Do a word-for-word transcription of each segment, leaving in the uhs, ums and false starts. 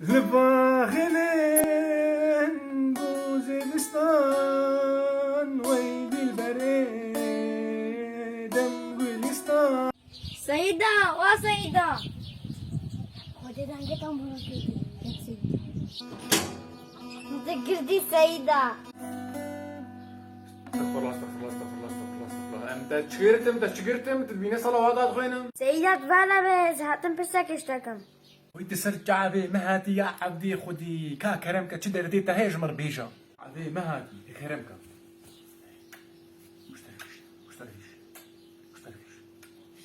Li baxilên bûzê distan wey dilberê dem gulistan. Seyda, wa Seyda. Xwedê dengê tam bûna kurdî. Te girdî Seyda. Estexfirullah, estexfirullah, estexfirullah, estexfirullah, estexfirullah. Em te çi girtim, te çi girtim, tu dibîne salavat dixwînim. Seyda, tu vana be, ez hatim pirsek iştekim. Wî tu ser çavê min hatî ya evdê xwedî, ka kerem ke çi derdê te heye ji min re bêje. Evdê min hatî, tu kerem ke. Muşterîş, muşterîş, muşterîş.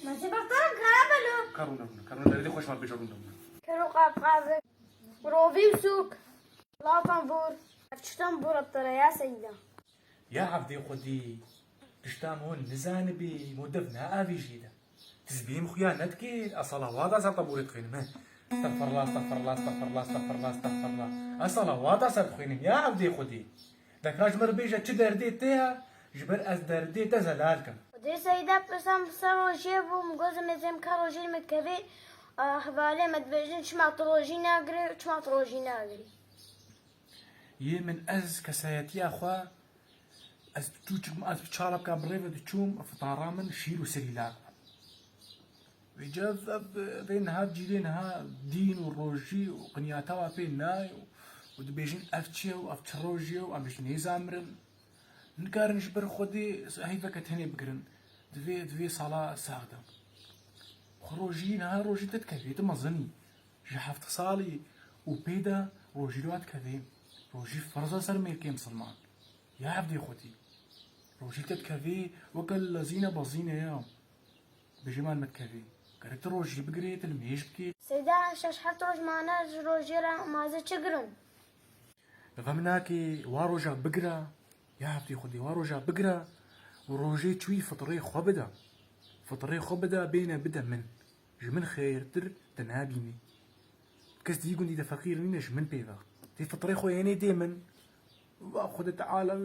Mezê bextan kerem belo. Karûne rûne, karûne derdê xweş ma bêje rûne rûne. Kero qab qab. Rovî û sûk. Latan vur. Ev çitan vur aptara ya Seyda. Ya evdê xwedî, tişta min hûn nizanibî, min dev neavêjî de. Tizbîm xuya nedikir, a salawata ser teborê dixwînim, he. Estexfirullah, estexfirullah, estexfirullah, estexfirullah, estexfirullah. A salawata ser dixwînim, ya evdê xwedî. Dekra ji min re bêje çi derdê te ye, ji ber ez derdê te zelal kim. Xwedê Seyda pirsan bi ser rojiyê bû, min got, "Zemê zêm ka rojiyê me kevê, ah, hevalê me dibêjin, çima tu rojî nagirê û çima tu rojî nagirî?" Yê min ez kesayetiya xwe, ez çûçik, ez bi çala bika bi rê ve diçûm, fitara min şîr û serîlak bû. Vêca ev, ev, vê niha cîlê niha dîn û rojî û qinyata wa pê nayê û, û dibêjin ev çi ye û ev çi rojî ye û em ji nêzanirin. Nikarin ji ber Xwedê heyveke tenê bigirin. Divê, divê sala sax de. Xwe rojî, niha rojî te dikevê, tu mezin î. Ji heft salî û pê de rojî li we dikevê. Rojî ferz e ser mêrkê misilman. Ya evdê xwedî. Rojî te dikevê weke lezîne bezîne ya. Bi jiman me dikevê. Gerek tu rojî bigirê, tu limêj bikê. Seyda, şeş heft roj mane ji rojê re, ma ez ê çi girim? Xem nake, wa roja bigira, ya heftê xwedê wa roja bigira û rojê çûyî fitrê xwe bide. Fitrê xwe bide, bêne bide min. Ji min xêrtir te nabînî. Kes di gundî de feqîr nîne ji min pê ve. Tê fitrê xwe hênê dê min. Va Xwedê Teala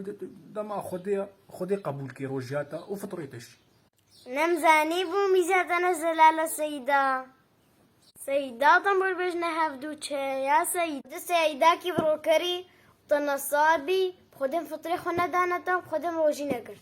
dema Xwedê, Xwedê qebûl kê rojiya te û fitrê te jî. Nemzanî bû mîza te ne zelal e Seyda. Seyda te mir bêjne hevdû çi ya Seyda. Di Seyda kî bi rokerî te nesar bî, bi Xwedê fitrê xwe nedane te, bi Xwedê rojî nekir.